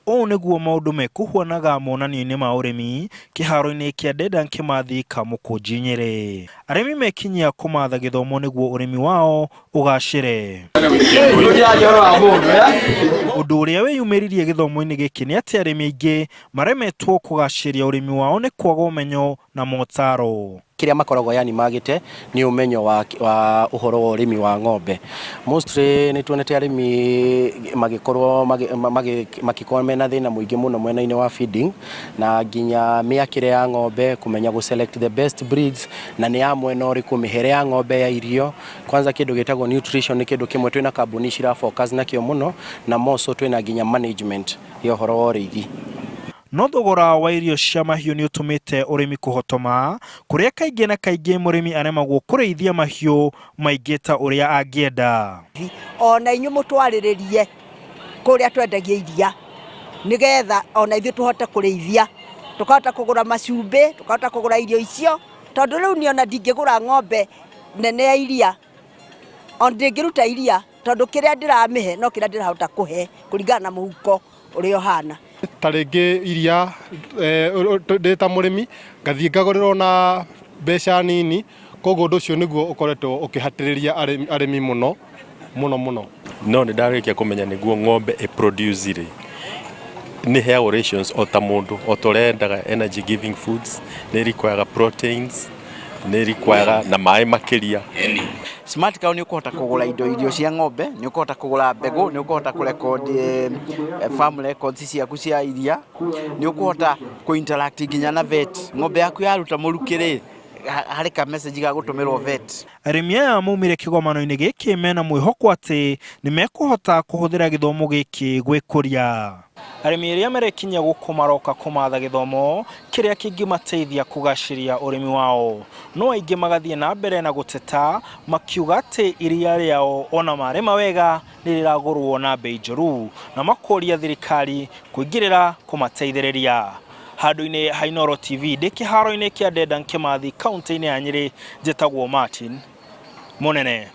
Ũũ nĩguo maũndũ mekũhuanaga monanio-inĩ ma ũrĩmi kĩharo-inĩ kĩa Dedan Kimathi Kamũkũnji Nyĩrĩ. Arĩmi mekinyia kũmatha gĩthomo nĩguo ũrĩmi wao ũgacĩre. Ũndũ ũrĩa wĩyumĩririe gĩthomo-inĩ gĩkĩ nĩ atĩ arĩmi aingĩ maremetwo kũgacĩria ũrĩmi wao nĩ kwaga ũmenyo na motaro. Kĩrĩa makoragwo yani magĩte nĩ ũmenyo wa, wa ũhoro wa ũrĩmi wa ng'ombe. Mostly nĩ tuonete arĩmi magĩkorwo makĩkorwo mena thĩna mũingĩ mũno mwena-inĩ wa feeding na nginya mĩakĩre ya ng'ombe, kũmenya gũ select the best breeds na nĩ ya mwena ũrĩkũ, mĩhere ya ng'ombe ya irio. Kwanza kĩndũ gĩtagwo nutrition nĩ kĩndũ kĩmwe twĩna kambuni cira focus nakĩo mũno na more so twĩna nginya management ya ũhoro wa ũrĩithi. No thogora wa irio cia mahiũ nĩ ũtũmĩte ũrĩmi kũhotoma, kũrĩa kaingĩ na kaingĩ mũrĩmi aremagwo kũrĩithia mahiũ maingĩ ta ũrĩa angĩenda. Ona inyuĩ mũtwarĩrĩrie kũrĩa twendagia iria nĩgetha ona ithuĩ tũhote kũrĩithia, tũkahota kũgũra macumbĩ, tũkahota kũgũra irio icio, tondũ rĩu niĩ ona ndingĩgũra ng'ombe nene ya iria, ona ndĩngĩruta iria tondũ kĩrĩa ndĩramĩhe no kĩrĩa ndĩrahota kũhe kũringana na mũhuko ũrĩa ũhana. Ta rĩngĩ iria ndĩ ta mũrĩmi ngathiĩ ngagũrĩrwo na mbeca nini, koguo ũndũ ũcio nĩguo ũkoretwo ũkĩhatĩrĩria arĩmi mũno mũno mũno. No nĩ ndarĩkia kũmenya nĩguo ng'ombe ĩ produce rĩ, nĩ ĩheagwo rations o ta mũndũ, o ta ũrĩa yendaga energy giving foods, nĩ ĩ require proteins, nĩ require na maĩ makĩria. Smart Cow nĩ ũkũhota kũgũra indo irio cia ng'ombe, nĩ ũkũhota kũgũra mbegũ, nĩ ũkũhota kũ record farm records ciaku cia iria, nĩ ũkũhota kũ interact nginya na vet. Ng'ombe yaku yaruta mũrukĩ rĩ, harĩ ka message ga gũtũmĩrwo vet. Arĩmi aya maumire kĩgomano-inĩ gĩkĩ mena mwĩhoko atĩ nĩ mekũhota kũhũthĩra gĩthomo gĩkĩ gwĩkũria. Arĩmi arĩa marekinyia gũkũ maroka kũmatha gĩthomo kĩrĩa kĩngĩmateithia kũgacĩria ũrĩmi wao. No aingĩ magathiĩ na mbere na gũteta makiuga atĩ iria rĩao ona marĩma wega nĩ rĩragũrwo na mbei njũru na makoria thirikari kũingĩrĩra kũmateithĩrĩria. Handũ-inĩ ha Inooro TV ndĩ kĩharo-inĩ kĩa Dedan Kimathi kaũntĩ-inĩ ya Nyĩrĩ, njĩtagwo Martin Mũnene.